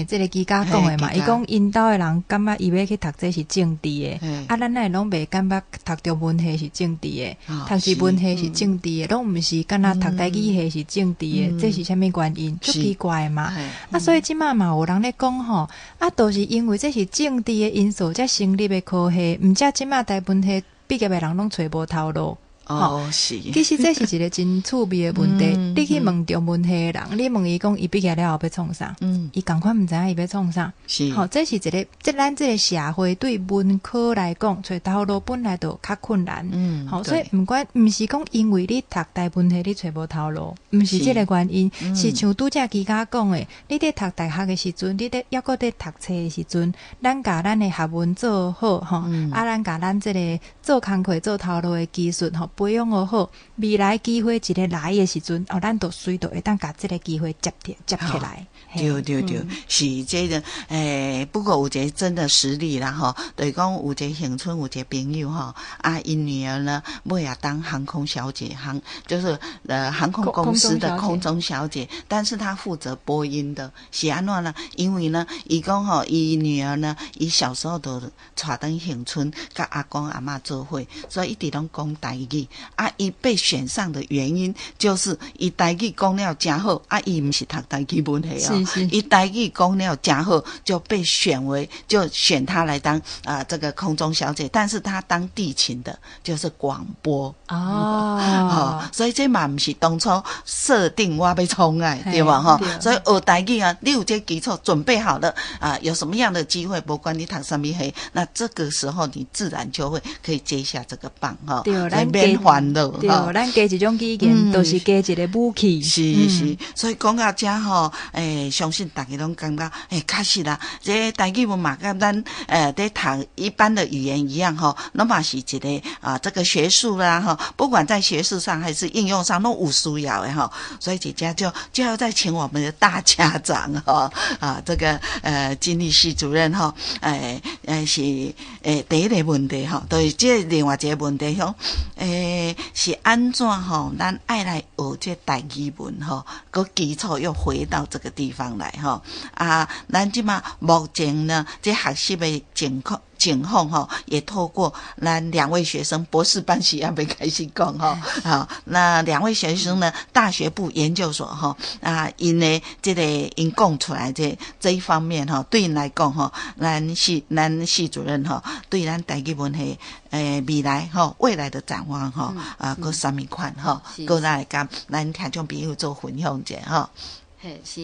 這個基嘉講的嘛，伊講𪜶兜的人感覺伊欲去讀這是政治的，啊，咱哪會攏袂感覺讀中文系是政治的，讀日文系是政治的，攏毋是敢若讀台語系是政治的，這是啥物原因？足奇怪的嘛。啊，所以這馬嘛有人咧講吼，啊，就是因為這是政治的因素才成立的科系，毋才這馬台文系畢業的人攏揣無頭路。哦，是。其實這是一個真趣味的問題。你去問中文系的人，你問伊講伊畢業了後欲創啥？伊仝款毋知影伊欲創啥。是。吼，這是一個，這咱這個社會對文科來講，揣頭路本來就較困難。吼，所以毋管，毋是講因為你讀台文系你揣無頭路，毋是這個原因，是像拄才其他講的，你佇讀大學的時陣，你佇猶閣佇讀冊的時陣，咱共咱的學問做好，吼，啊，咱共咱這個做工課、做頭路的技術，吼，培養予好，未來機會一個來的時陣，哦，咱就隨就會當共這個機會接著接起來。對對對，是這個，不過有一個真的實例啦，吼，就是講有一個恆春有一個朋友吼，啊，𪜶女兒呢，尾仔當航空小姐，就是航空公司的空中小姐，但是她負責播音的，是按怎呢？因為呢，伊講吼，伊女兒呢，伊小時候就帶轉恆春，佮阿公阿嬤做伙，所以一直攏講台語。啊，伊被選上的原因就是伊台語講了誠好，啊，伊毋是讀台語文系哦，伊台語講了誠好，就被選為就選他來當啊這個空中小姐，但是他當地勤的，就是廣播哦，所以這嘛毋是當初設定我欲創的，對無吼？所以學台語啊，你有這基礎準備好了啊，有什麼樣的機會，不管你讀啥物系，那這個時候你自然就會可以接下這個棒哈。對，咱免煩惱。對，咱加一種語言，就是加一個武器。是是，所以講到這吼，相信大家攏感覺，確實啦，這台語文嘛，佮咱佇讀一般的語言一樣吼，攏嘛是一個啊，這個學術啦吼，不管在學術上還是應用上，攏有需要的吼。所以這家就要再請我們的大家長吼，啊，這個經歷系主任吼，是第一個問題吼，就是這另外一個問題吼，是按怎吼，咱愛來學這台語文吼，閣基礎又回到這個地方來吼。啊，咱這馬目前呢，這學習的情況吼，也透過咱兩位學生博士班是猶未開始講吼，好，那兩位學生呢，大學部研究所吼，啊，𪜶的這個𪜶講出來這一方面吼，對𪜶來講吼，咱系主任吼，對咱台語文系未來吼，未來的展望吼，啊，閣啥物款吼，閣來共咱聽眾朋友做分享者吼。嘿，是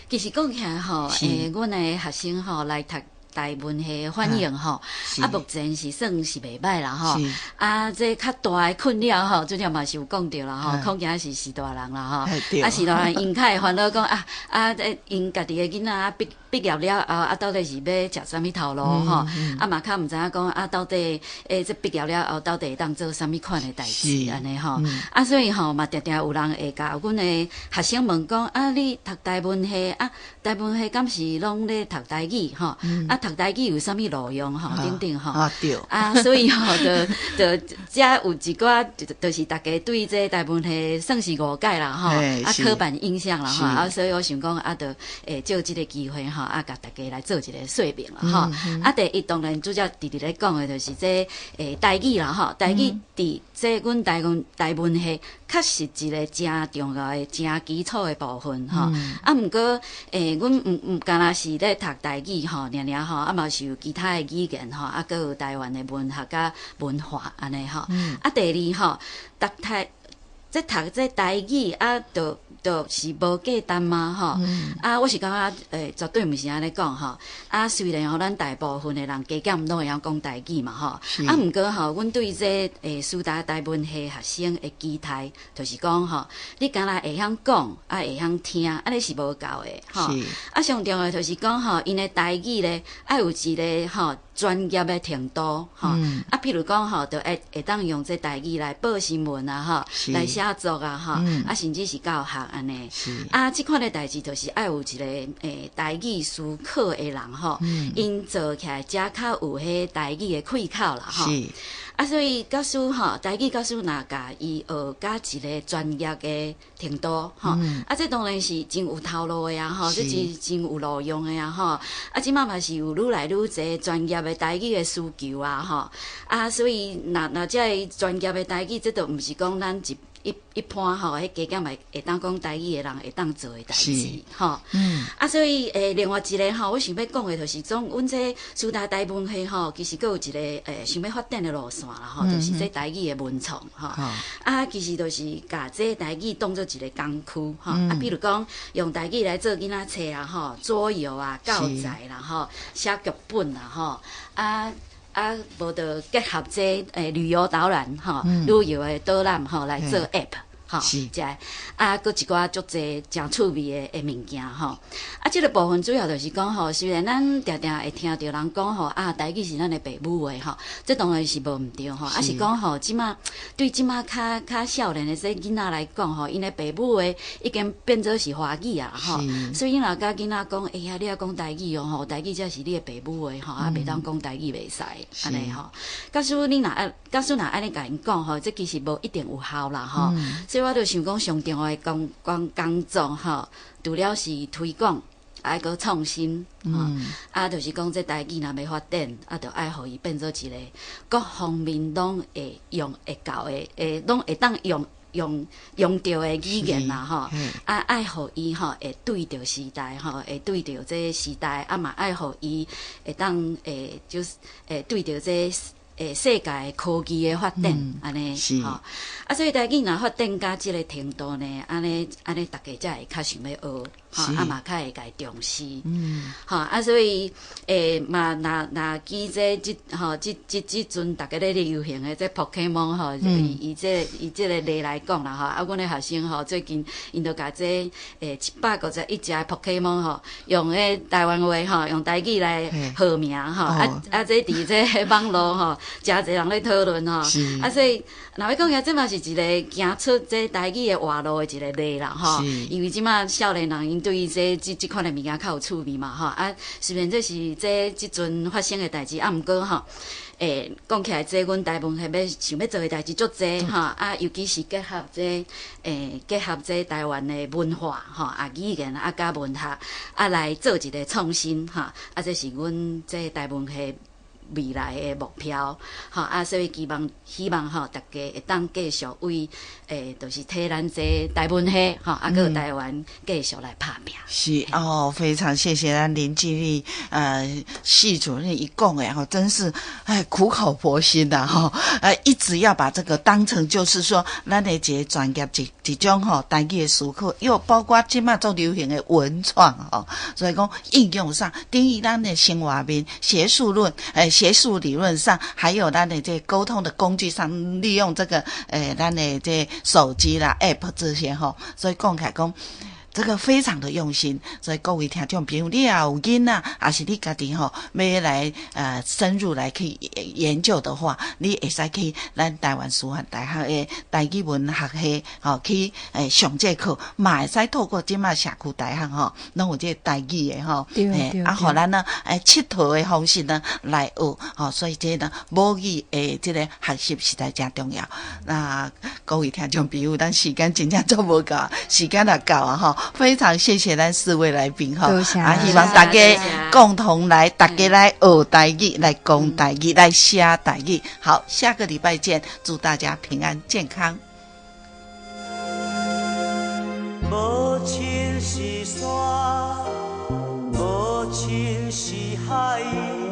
其實講起來吼，阮的學生吼來讀台文系反應吼，啊，目前是算是袂䆀啦吼。啊，這較大的困擾吼，拄才嘛是有講著啦吼，恐驚是序大人啦吼。啊，序大人𪜶較會煩惱講啊啊，這𪜶家己的囡仔畢業了後啊，到底是欲食啥物頭路吼？啊嘛較毋知影講啊，到底這畢業了後到底會當做啥物款的代誌按呢吼？啊，所以吼嘛，定定有人會共阮的學生問講啊，你讀台文系啊，台文系敢是攏咧讀台語吼？啊，讀台語有啥物路用吼？等等吼。啊對。啊，所以吼，就遮有一寡，就是大家對這台文系算是誤解啦吼，啊，刻板印象啦吼，啊，所以我想講啊，就會藉這個機會吼，啊，共大家來做一個說明啦吼。啊，第一當然主要直直咧講的，就是這台語啦吼，台語佇這阮台文系確實一個誠重要的、誠基礎的部分吼。啊，毋過阮毋干焦是咧讀台語吼，爾爾吼，啊嘛是有其他的語言吼，啊，閣有台灣的文學佮文化按呢吼。啊，第二吼，讀這台語啊，就是無簡單嗎？吼，啊，我是感覺絕對毋是按呢講吼。啊，雖然吼，咱大部分的人加減攏會曉講台語嘛吼。啊，毋過吼，阮對這師大台文系學生的期待，就是講吼，你干焦會曉講，啊會曉聽，按呢是無夠的吼。啊，上重要的就是講吼，𪜶的台語咧，愛有一個吼專業的程度吼。啊，譬如講吼，就會當用這台語來報新聞啊吼，來寫作啊吼，啊，甚至是教學按呢。啊，這款的代誌就是愛有一個台語思考的人吼，𪜶做起來才較有彼台語的氣口啦吼。啊，所以教師吼，台語教師若共伊學佮一個專業的程度吼，啊，這當然是真有頭路的啊吼，這真有路用的啊吼。啊，這馬嘛是有愈來愈濟專業的台語的需求啊吼。啊，所以若這个專業的台語，這就毋是講咱一一一般吼，彼加减会会当讲台语的人会当做的代志，吼。啊，所以另外一个吼，我想欲讲的就是讲，阮这师大台文系吼，其实阁有一个想欲发展的路线啦吼，就是这台语的文创吼。啊，其实就是共这台语当做一个工具吼。啊，比如讲用台语来做囡仔册啊吼，桌游啊、教材啦吼，写剧本啦吼，啊，无就结合这旅游导览吼，旅游的导览吼来做 App。吼，遮啊，阁一寡足济诚趣味的物件吼。啊，这个部分主要就是讲吼，虽然咱定定会听著人讲吼，啊，台语是咱的爸母话吼，这当然是无毋对吼。啊，是讲吼，这马对这马较较少年的这囡仔来讲吼，𪜶的爸母话已经变做是华语啊吼。所以𪜶若佮囡仔讲，哎呀，你爱讲台语哦吼，台语才是你的爸母话吼，啊，袂当讲台语袂使按呢吼。假使你若按，假使若按呢共𪜶讲吼，这其实无一定有效啦吼。所以我就想讲，上重要的工作吼，除了是推广，爱阁创新，吼，啊，就是讲这台语若欲发展，啊，就爱予伊变做一个各方面拢会用会到的，会拢会当用著的语言啦吼，啊，爱予伊吼会对著时代吼，会对著这个时代，啊嘛爱予伊会当会就是会对著这个世界科技的发展，按呢吼，啊，所以台语若发展到这个程度呢，按呢按呢，大家才会较想欲学，吼，啊嘛较会共重视，吼，啊，所以嘛，若若举这这吼，这这这阵大家咧流行的这 Pokemon 吼，以这个例来讲啦吼，啊，阮的学生吼，最近𪜶就共这151只 Pokemon 吼，用彼台湾话吼，用台语来号名吼，啊啊，这伫这网路吼，诚济人咧讨论吼，啊，所以若欲讲起来，这嘛是一个行出这台语的活路的一个例啦吼。因为这马少年人𪜶对于这这这款的物件较有趣味嘛吼，啊，虽然这是这这阵发生的代志，啊，毋过吼，讲起来，这阮台文系欲想欲做的代志足济吼，啊，尤其是结合这台湾的文化吼，啊语言啊佮文学啊来做一个创新吼，啊，这是阮这台文系未来的目标，吼啊，所以希望吼，大家会当继续为就是替咱这台文系吼，啊，阁有台湾继续来拍拼。是哦，非常谢谢咱林继丽系主任伊讲的吼，真是哎苦口婆心的吼，一直要把这个当成就是说咱的一个专业一一种吼台语的思考，又包括这马足流行的文创吼，所以讲应用上，等于咱的生活面学术论学术理论上，还有咱的这沟通的工具上，利用这个咱的这手机啦、App 这些吼，所以讲起来讲，这个非常的用心，所以各位听众朋友，你也有囡仔，抑是你家己吼，欲来深入来去研究的话，你会使去咱台湾师范大学的台语文学系吼去上这课，嘛会使透过这马社区大学吼，拢有这个台语的吼，啊，予咱呢𨑨迌的方式呢来学吼，所以这呢母语的这个学习实在诚重要。那各位听众朋友，咱时间真正足无够，时间也到啊吼。非常谢谢咱四位来宾吼，啊，希望大家共同来，大家来学台语，来讲台语，来写台语。好，下个礼拜见，祝大家平安健康。无亲是山，无亲是海。